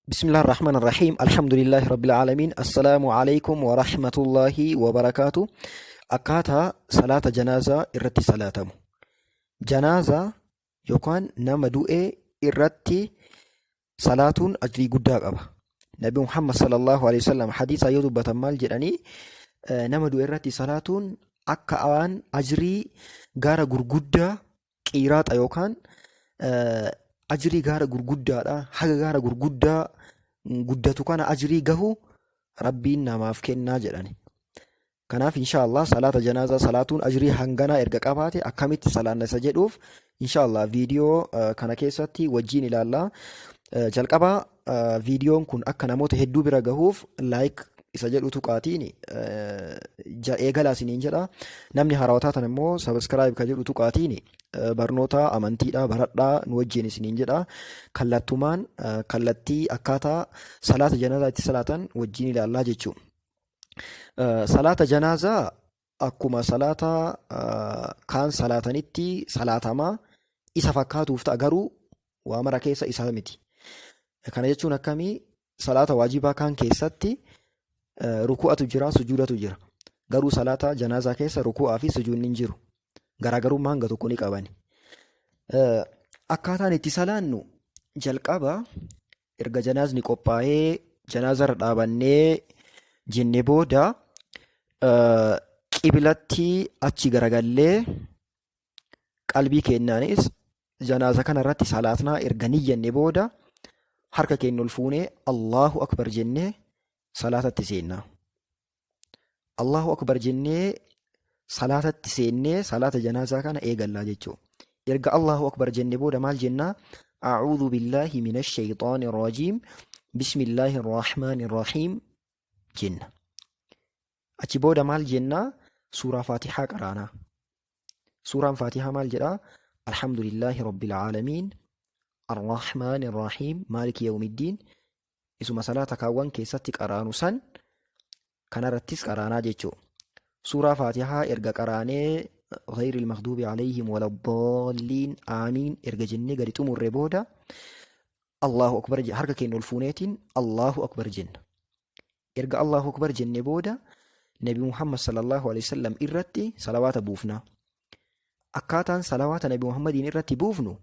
Bismillah ar-Rahman ar-Rahim. Alhamdulillahi Rabbil Aalamiin. Assalaamu alaikum wa rahmatullahi wa barakaatu. Akkaataa salaata janaazaa irratti salaatamu. Janaazaa yookaan nama du'e irratti salaatuun ajrii guddaa qaba. Nabi Muhammad sallallahu alaihi wasallam hadiisa yoo dubbatan maal jedhanii, nama du'e irratti salaatuun akka waan ajrii gaara gurguddaa qiiraaxa yookaan ajrii gaara gurguddaadha, haga gaara gurguddaa guddatu kana ajrii gahu Rabbiin namaaf kennaa jedhani. Kanaaf insha Allah salaata janaazaa salaatuun ajrii hanganaa erga qabaate akkamitti salaanna isa jedhuuf insha Allah viidiyoo kana keessatti wajjiin ilaalla. Jalqaba viidiyoon kun akka namoota hedduu bira gahuuf like isa jedhu tuqaatiin eegalaa isiniin jedha. Namni haarawaa taatan immoo subscribe ka jedhu tuqaatiin barnoota amantiidha baradhaa nu wajjiin isiniin jedha. Kallattumaan kallattii akkaataa salaata janaazaa itti salaatan wajjiin ilaallaa jechuudha. Salaata janaazaa akkuma salaata kaan salaatanitti salaatamaa isa fakkaatuuf ta'a, garuu waa mara keessa isaa miti. Kana jechuun akkamii? Salaata waajibaa kaan keessatti ruku'atu jira, sujuudatu jira. Garuu salaata janaazaa keessa ruku'aa fi sujuudni hin jiru. Garaagarummaa hanga tokko ni qabani. Akkaataan itti salaannu, jalqaba erga janaazni qophaa'ee janaazarra dhaabannee jenne booda, qiblatti achi garagallee qalbii keennaanis janaaza kana irratti salaatnaa erga niyyanne booda, harka keenya ol fuunee Allahu Akbar jennee salaatatti seenna. Allahu Akbar jennee salaatatti seennee salaata janaazaa kana eegallaa jechuudha. Erga Allahu Akbar jenne booda maal jennaa? A'uudhu billaahi minash shayxaani rajiim. Bismillaahi rahmaani rahiim jenna. Achi booda maal jennaa? Suuraa Faatihaa qaraanaa. Suuraan Faatihaa maal jedhaa? Alhamdulillaahi Rabbil Aalamiin. Arrahmaani Rahiim. Maaliki Yawmiddiin. Isuma salaata kaawwan keessatti qaraanu san kanarrattis qaraanaa jechuudha. Suuraa Faatihaa erga qaraanee, ghayril maghduubi alayhim waladdaalliin aamiin erga jennee gadi xumurre booda, Allahu Akbar harka keenya ol fuuneetiin Allahu Akbar jenna. Erga Allahu Akbar jenne booda Nabi Muhammad sallallahu alaihi wasallam irratti salawaata buufna. Akkaataan salawaata Nabi Muhammadiin irratti buufnu,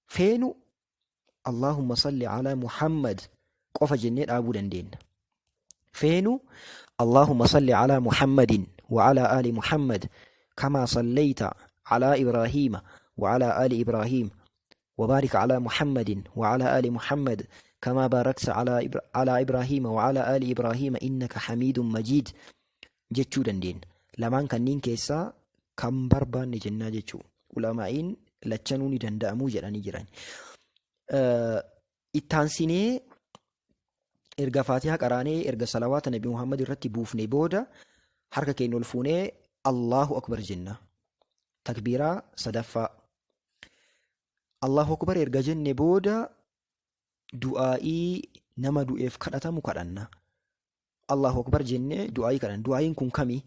feenu Allahumma salli ala Muhammad qofa jennee dhaabuu dandeenya. Feenu Allahumma salli ala Muhammadin wa ala ali Muhammad kama sallayta ala Ibraahiima wa ala ali Ibraahiim wa barik ala Muhammadin wa ala ali Muhammad kama barakta ala Ibraahiima wa ala ali Ibraahiima innaka hamiidun majiid jechuu dandeenya. Lamaan kanniin keessaa kan barbaanne jennaa jechuu. Ulamaa'iin lachanuu ni danda'amuu jedhanii jiran. Ittaansinee erga Faatihaa qaraanee, erga salawaata Nabi Muhammad irratti buufne booda, harka keenya ol fuunee Allahu Akbar jenna. Takbiiraa sadaffaa. Allahu Akbar erga jenne booda du'aa'ii nama du'eef kadhatamu kadhanna. Allahu Akbar jennee du'aa'ii kadhanna. Du'aa'iin kun kami?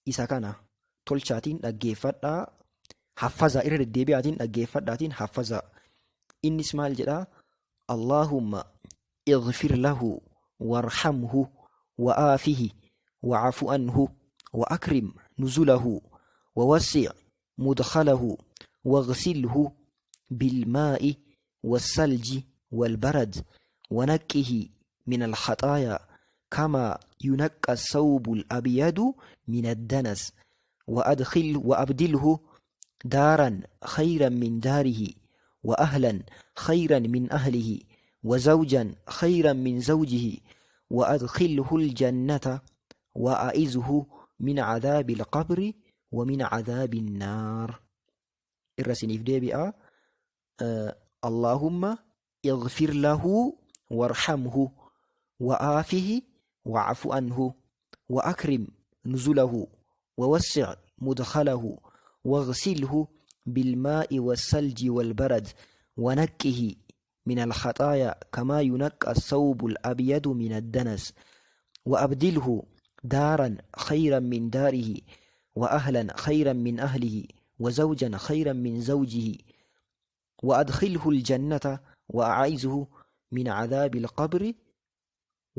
Isa kana tolchaatiin dhaggeeffadhaa. Haffazaa, irra deddeebi'aatiin dhaggeeffadhaatiin haffazaa. Innis maal jedhaa? Allahumma ighfir lahu warhamhu wa'aafihi wa'afu anhu wa'akrim nuzulahu wawassi' mudkhalahu waghsilhu bilmaa'i والثلج والبرد ونقه من الخطايا كما ينقى الثوب الأبيض من الدنس وأدخل وأبدله دارا خيرا من داره وأهلا خيرا من أهله وزوجا خيرا من زوجه وأدخله الجنة وأعزه من عذاب القبر ومن عذاب النار. Irra isiniif deebi'a. Allahumma ighfir lahu warhamhu wa'aafihi wa'afu anhu wa'akrim nuzulahu wawassi' mudkhalahu waghsilhu bilmaa'i wassalji walbarad wanaqqihi من الخطايا كما ينقى الثوب الأبيض من الدنس وأبدله دارا خيرا من داره وأهلا خيرا من أهله وزوجا خيرا من زوجه وأدخله الجنة وأعيذه min cadhaabi alqabri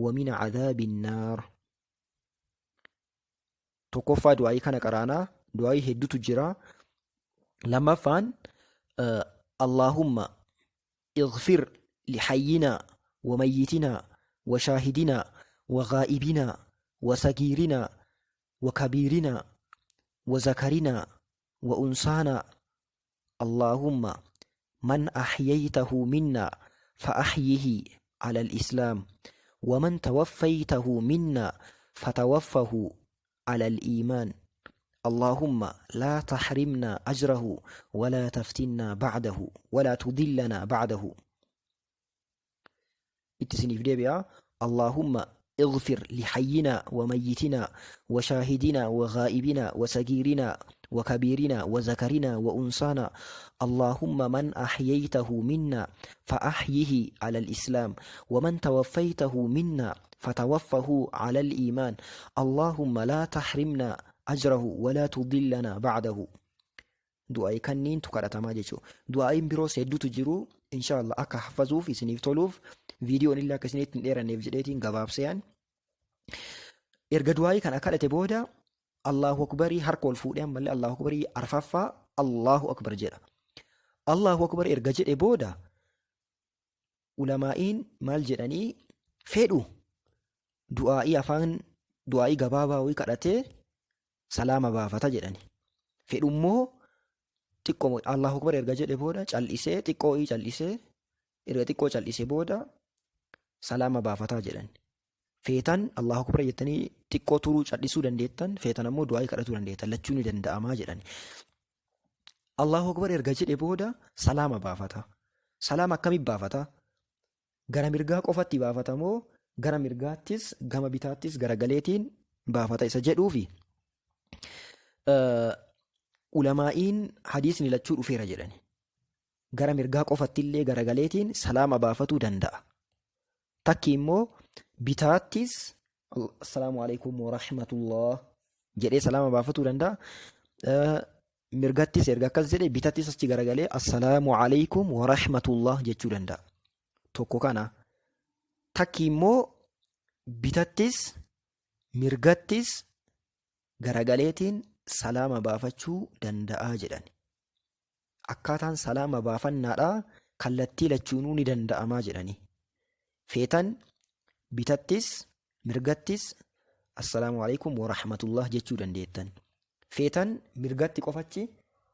wa min cadhaabi annaar. Tokkoffaa du'aayii kana qaraanaa, du'aayii hedduutu jira. Lammaffaan Allaahumma ighfir lihayyinaa wa mayyitinaa wa shaahidinaa wa ghaa'ibinaa wa sagiirinaa wa kabiirinaa wa zakarinaa wa unsaanaa. Allaahumma man ahyaytahu minnaa fa ahyihi ala al-islaam wa man tawaffaytahu minnaa fatawaffahu ala al-iimaan. Allaahumma laa tahrimnaa ajrahu wa laa taftinnaa ba'dahu wa laa tudillanaa ba'dahu. Itti isiniif deebi'a. Allaahumma ighfir lihayyinaa wa mayyitinaa wa shaahidinaa wa ghaa'ibinaa wa sagiirinaa wa kabiirinaa wa zakarinaa wa unsaanaa. Allaahumma man ahyaytahu minnaa fa ahyihi ala al-islaam wa man tawaffaytahu minnaa fatawaffahu ala al-iimaan. Allaahumma laa tahrimnaa ajrahu wa laa tudillanaa ba'dahu. Du'aayi kanniintu kadhatamaa jechuudha. Du'aayiin biroos hedduutu jiru. Inshaallah akka haffazuuf isiniif toluuf, viidiyoon illee akka isinitti hin dheeranneef jedheetiin gabaabseen. Erga du'aayii kana kadhate booda Allahu Akbarii harka ol fuudhee ammallee Allahu Akbarii arfaffaa Allahu Akbar jedha. Allahu Akbar erga jedhe booda ulamaa'iin maal jedhanii, fedhu du'aa'ii afaan du'aa'ii gabaabaa wayii kadhatee salaama baafata jedhani. Fedhummoo xiqqoo Allahu Akbar erga jedhe booda cal'isee, xiqqoo cal'isee, erga xiqqoo cal'isee booda salaama baafataa jedhan. Feetan Allahu Akbar jettanii xiqqoo turuu cal'isuu dandeettan, feetan ammoo du'aa'ii kadhatuu dandeettan, lachuu ni danda'amaa jedhan. Allahu Akbar erga jedhe booda salaama baafata. Salaama akkamitti baafata? Gara mirgaa qofatti baafata moo gara mirgaattis gama bitaattis garagaleetiin baafata isa jedhuufi ulamaa'iin hadiisni lachuu dhufeera jedhani. Gara mirgaa qofatti illee garagaleetiin salaama baafatuu danda'a. Takki immoo bitaattis assalaamu alaikum wa rahmatullah jedhee salaama baafatuu danda'a. Mirgattis erga akkas jedhe bitattis achi garagalee assalaamu alaikum wa rahmatullah jechuu danda'a. Tokko kana. Takki immoo bitattis mirgattis garagaleetiin salaama baafachuu danda'aa jedhan. Akkaataan salaama baafannaadhaa kallattii lachuunuu ni danda'amaa jedhani. Feetan bitattis mirgattis assalaamu alaikum wa rahmatullah jechuu dandeettan. Feetan mirgatti qofachi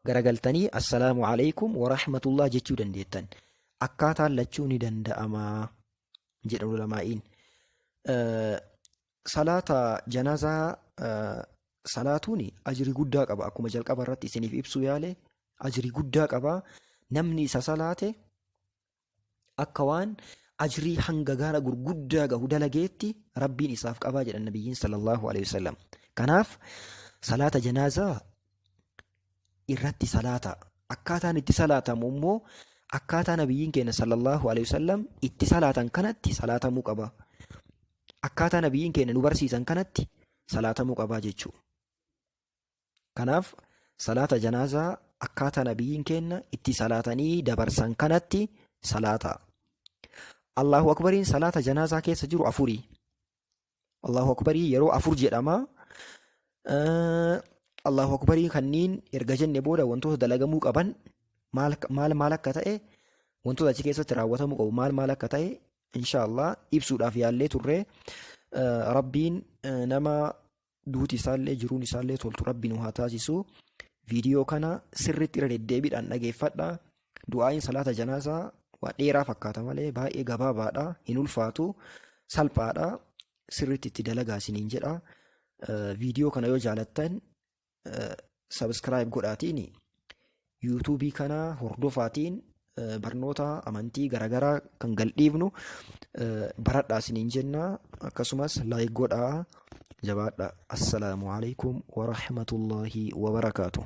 garagaltanii assalaamu alaikum wa rahmatullah jechuu dandeettan. Akkaataan lachuu ni danda'amaa jedhan ulamaa'iin. Salaata janaazaa salaatuun ajrii guddaa qaba. Akkuma jalqaba irratti isiniif ibsuu yaale, ajrii guddaa qaba. Namni isa salaate akka waan ajrii hanga gaara gurguddaa gahu dalageetti Rabbiin isaaf qabaa jedhan Nabiyyiin sallallahu alaihi wasallam. Kanaaf salaata janaazaa irratti salaata. Akkaataan itti salaatamu immoo akkaataa Nabiyyiin keenya sallallahu alaihi wasallam itti salaatan kanatti salaatamuu qaba. Akkaataa Nabiyyiin keenya nu barsiisan kanatti salaatamuu qabaa jechuudha. Kanaaf salaata janaazaa akkaataa Nabiyyiin keenya itti salaatanii dabarsan kanatti salaata. Allahu Akbariin salaata janaazaa keessa jiru afurii. Allahu Akbarii yeroo afur jedhama. Allahu Akbarii kanniin erga jenne booda wantoota dalagamuu qaban maal maal maal akka ta'e, wantoota achi keessatti raawwatamuu qabu maal maal akka ta'e inshaallah ibsuudhaaf yaallee turre. Rabbiin nama duuti isaallee jiruun isaallee toltu Rabbi nu haa taasisu. Viidiyoo kana sirriitti irra deddeebiidhaan dhageeffadha. Du'aa'iin salaata janaazaa waa dheeraa fakkaata malee baay'ee gabaabaadha. Hin ulfaatu. Salphaadha. Sirriitti itti dalagaa isiniin jedha. Viidiyoo kana yoo jaalattan subscribe godhaatiin yuutuubii kana hordofaatiin barnoota amantii garaagaraa kan galdhiifnu baradhaa isiniin jenna. Akkasumas like godhaa, jabaadha. Assalaamu alaikum wa rahmatullahi wa barakaatuh.